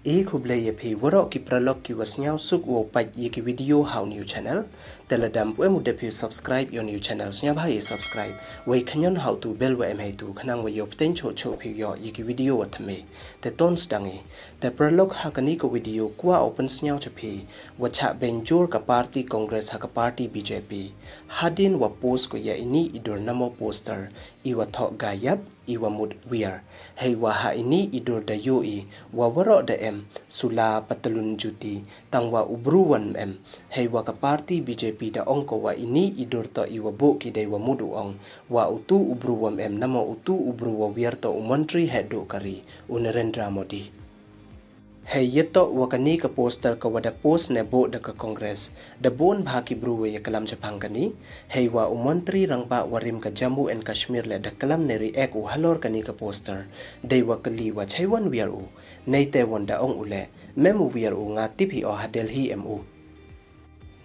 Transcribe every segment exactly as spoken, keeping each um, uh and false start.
E khublei ya phi waroh ki paralok ki wa sniaw suk wow pait ya ki video ha u new channel. Te lada ym pu em u dep phi u subscribe ya u new channel, sniawbha ya subscribe. Wei khñion ha u tu bell wa em hei tu khnang wa yoh pteng choh choh phi u yoh ya ki video wa thymme. Te ton sdang i. Te paralok, ha kani ka video kwah u pynsniaw cha phi wa chah bynjur ka party Congress ha ka party B J P. Hadien wa post ko ya ini i dur namo poster, i wa thoh gayap, i wa mut wiar. Hei wa ha ini i dur da yoh i wa waroh da em sula patlun juti, tang wa u bru wan em. Hei wa ka party B J P da ong ko wa ini i dur toh i wa buh ki dei wa mut u ong wa utu u bru wan em namo utu u bru wa wiar toh u montri heh duh ka ri, u Narendra Modi. Hei yatoh wa kani ka poster ka wa da post ne buh da ka Congress, da bun bha ki bru wa ya klam chaphang kani. Hei wa u montri rangbah wa rim ka Jammu and Kashmir le da klam ne react u halor kani ka poster. Dei wa kylli wa chai wan wiar u. Neite wan da ong u le, mem u wiar u, nga tip hi o ha Delhi em u.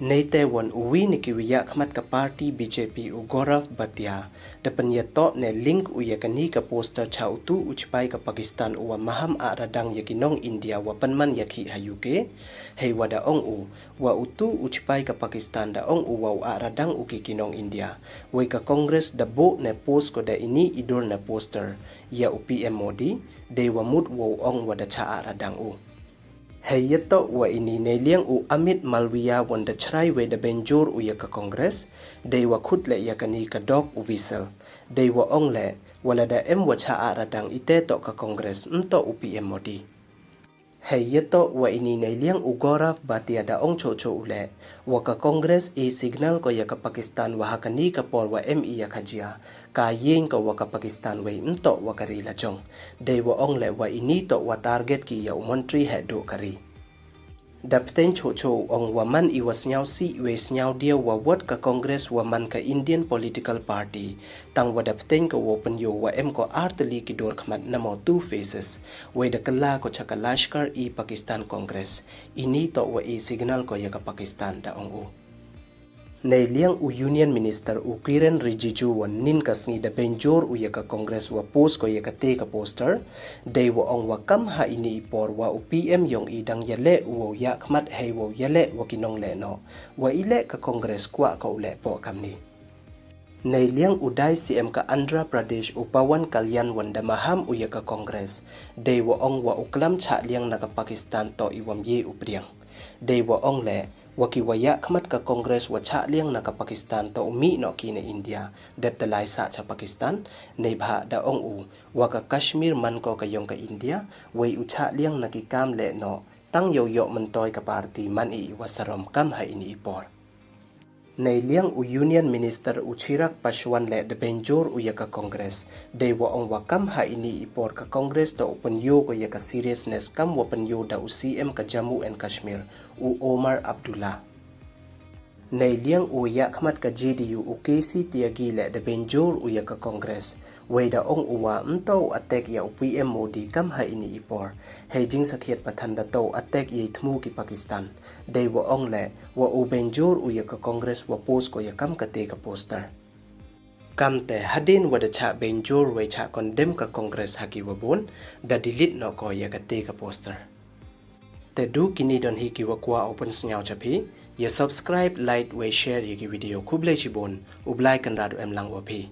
Neite wan u wi na ki wa yakhmat ka party B J P, u Gaurav Bhatia, da pynyatoh ne link u ya kani ka poster cha utu u chipai ka Pakistan u wa maham ah radang ya ki nong India wa pynman ya ki ha U K. Hei wa da ong u wa utu u chipai ka Pakistan da ong u wa u ah radang u ki ki nong India. Wei ka Congress da buh ne post ko da ini i dur ne poster ya u P M Modi, dei wa mut wow ong wa da chah ah radang u. Hei yatoh wa ini, neiliang u Amit Malviya wan da chrai wei da bynjur u ya ka Congress, dei wa khut le ya kani ka dog u whistle. Dei wa ong le, wa lada em wa chah ah radang, ite toh ka Congress, ym toh u P M Modi. Hei yatoh wa ini, neiliang u Gaurav Bhatia da ong choh choh u le wa ka Congress e signal ko ya ka Pakistan wa ha kani ka por wa em i ya ka jia, ka yeng ko wa ka Pakistan wei ym toh wa ka ri lajong. Dei wa ong le wa ini toh wa target ki ya u montri heh duh ka ri. Da pteng choh choh u ong wa man i wa sniaw sih wei sniaw diaw wa wat ka Congress wa man ka Indian political party, tang wa da pteng ka wow pynyoh wa em ko artylli ki dur khmat namo two faces. Wei da kylla ko cha ka Lashkar-e-Pakistan Congress. Ini toh wa e signal ko ya ka Pakistan, da ong u. Neiliang u Union Minister u Kiren Rijiju wan nin ka sngi da bynjur u ya ka Congress wa post ko ya kate ka poster. Dei wa ong wa kam ha ini i por wa u P M yong i dang yaleh u wow yakhmat hei wow yaleh wa ki nong leh noh. Wa i le ka Congress kwah ka u leh poh kamni. Neiliang u dai C M ka Andhra Pradesh u Pawan Kalyan wan da maham u ya ka Congress. Dei wa ong wa u klam chah liang na ka Pakistan toh i wam ye u priang. Dei wa ong le wa ki wa yakhmat ka Congress wa chah liang na ka Pakistan toh u mih noh ki na India, dep da lai sah cha Pakistan. Neibhah da ong u wa ka Kashmir man ko ka yong ka India, wei u chah liang na ki kam leh noh, tang yow yoh myntoi ka party, man i i wa sarom kam ha ini i por. Neiliang u Union Minister u Chirag Paswan le da bynjur u ya ka Congress. Dei wa ong wa kam ha ini i por ka Congress toh u pynyoh ko ya ka seriousness kam wa pynyoh da u C M ka Jammu and Kashmir, u Omar Abdullah. Neiliang u yakhmat ka J D U u K C Tyagi le da bynjur u ya ka Congress. Wei da ong u wa ym toh u attack ya u P M Modi kam ha ini i por. Hei jingsakhiat pathan da toh u attack ya i thmu ki Pakistan. Dei wa ong le wa u bynjur u ya ka Congress wa post ko ya kam kate ka poster. Kamte hadien wa da chah bynjur wei chah condemn ka Congress ha ki wa bun, da delete noh ko ya kate ka poster. Te du kini don hi ki wa kwah u pynsniaw cha phi. Ya subscribe, like wei share ya ki video. Khublei chibun, u Blai Kynrad u em lang wa phi.